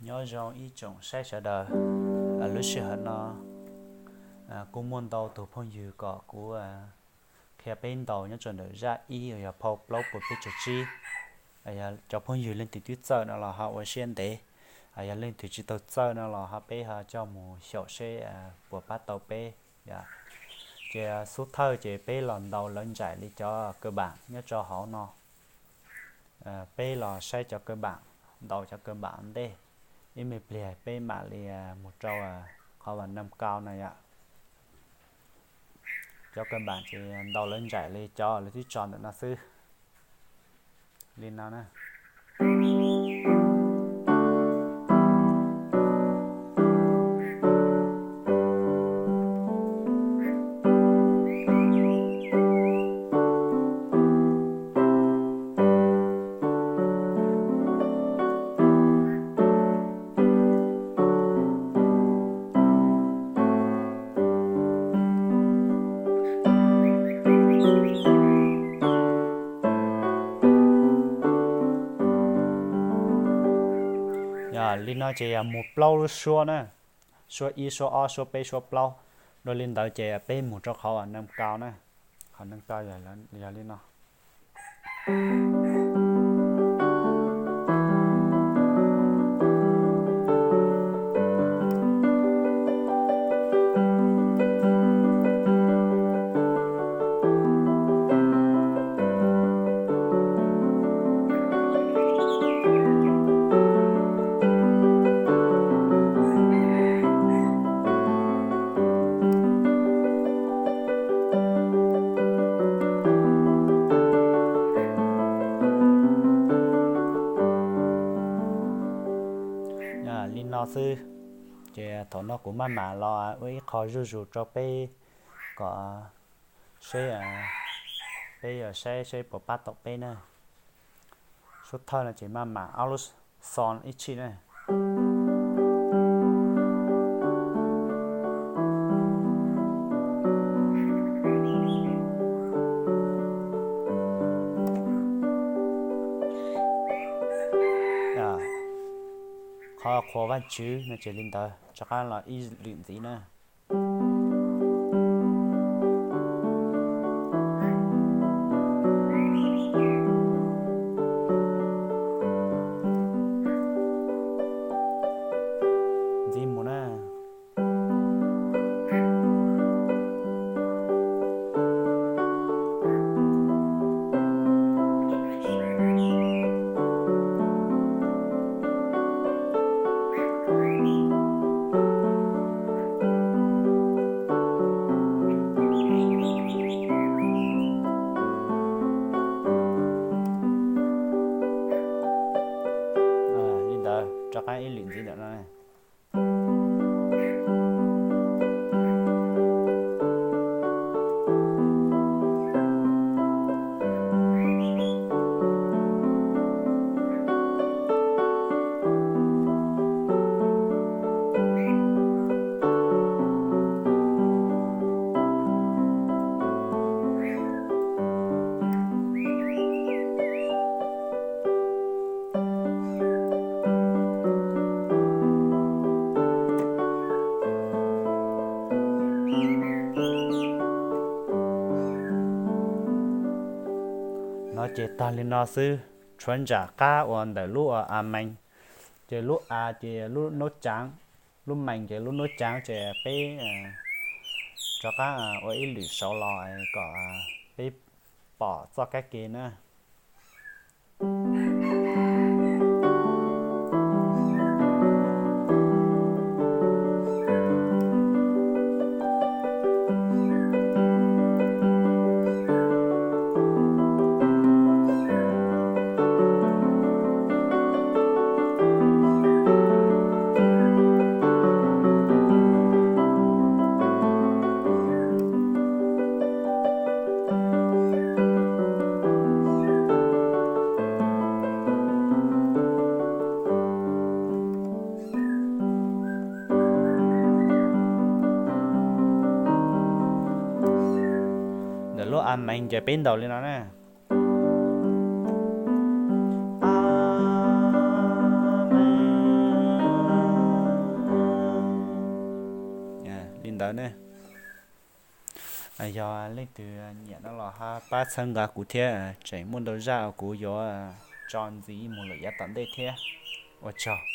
Nyob zoo ib tsoom saib sawv daws, lub sij hawm no kuj muaj ntau tus phooj ywg kom kuv qhia peb ntaus nyob rau ntawm zaj ib uas yog phau plaub puas peb caug tsib. Cov phooj ywg leej twg twb txawj no los ho ua siab ntev, yog leej twg tsis tau txawj no los ho peb ho coj mus xyaum seb puas pab tau peb. Ces xub thawj ces peb los ntaus lawv nraim li cov kawg baam nyob rau hauv no. Peb los saib cov kawg baam, ntaus cov kawg baam ntej, ib me pliag peb mam li mus rau qhov vas nam kau no yom. Cov kawg baam ces ntaus lawv nraim li cov lawv twb tso ntawm no xwb, li no na. Li no ces yog mus plaub lub suab na, suab ib, suab ob, suab peb, suab plaub. Dua li ntawd ces peb mus rau qhov nam kau na, qhov nam kau yog li no. Li no xwb, ces thaum no kuv maj mam los ua ib qho zuj zus rau peb kom seb, peb yuav saib seb puas pab tau peb na. Xub thawj no ces maj mam ob lub xo ib tshim na. Qhov qhuas Vajtswv no ces li ntawd, rov qab los ib lwm ntxiv na. Ntxiv mus na. Li ntawd rov qab ib lwm ntxiv ntawm no. No ces tag li no xwb, tshuav nram qab uas ntawm lub a mees, ces lub a ces lub nub caav, lub mees ces lub nub caav, ces peb rov qab ua ib lwm saud los kom peb pom txoj kab ke na. Ntawm lub a mees ces peb ntaus li no na. li ntawd ne. Yog leej twg nyiam no los ho pab txhawb nqa kuv thiab, tseem muaj ntau zaj uas kuv yuav tso ntxiv mus lawm yav tom ntej thiab. Ua tsaug.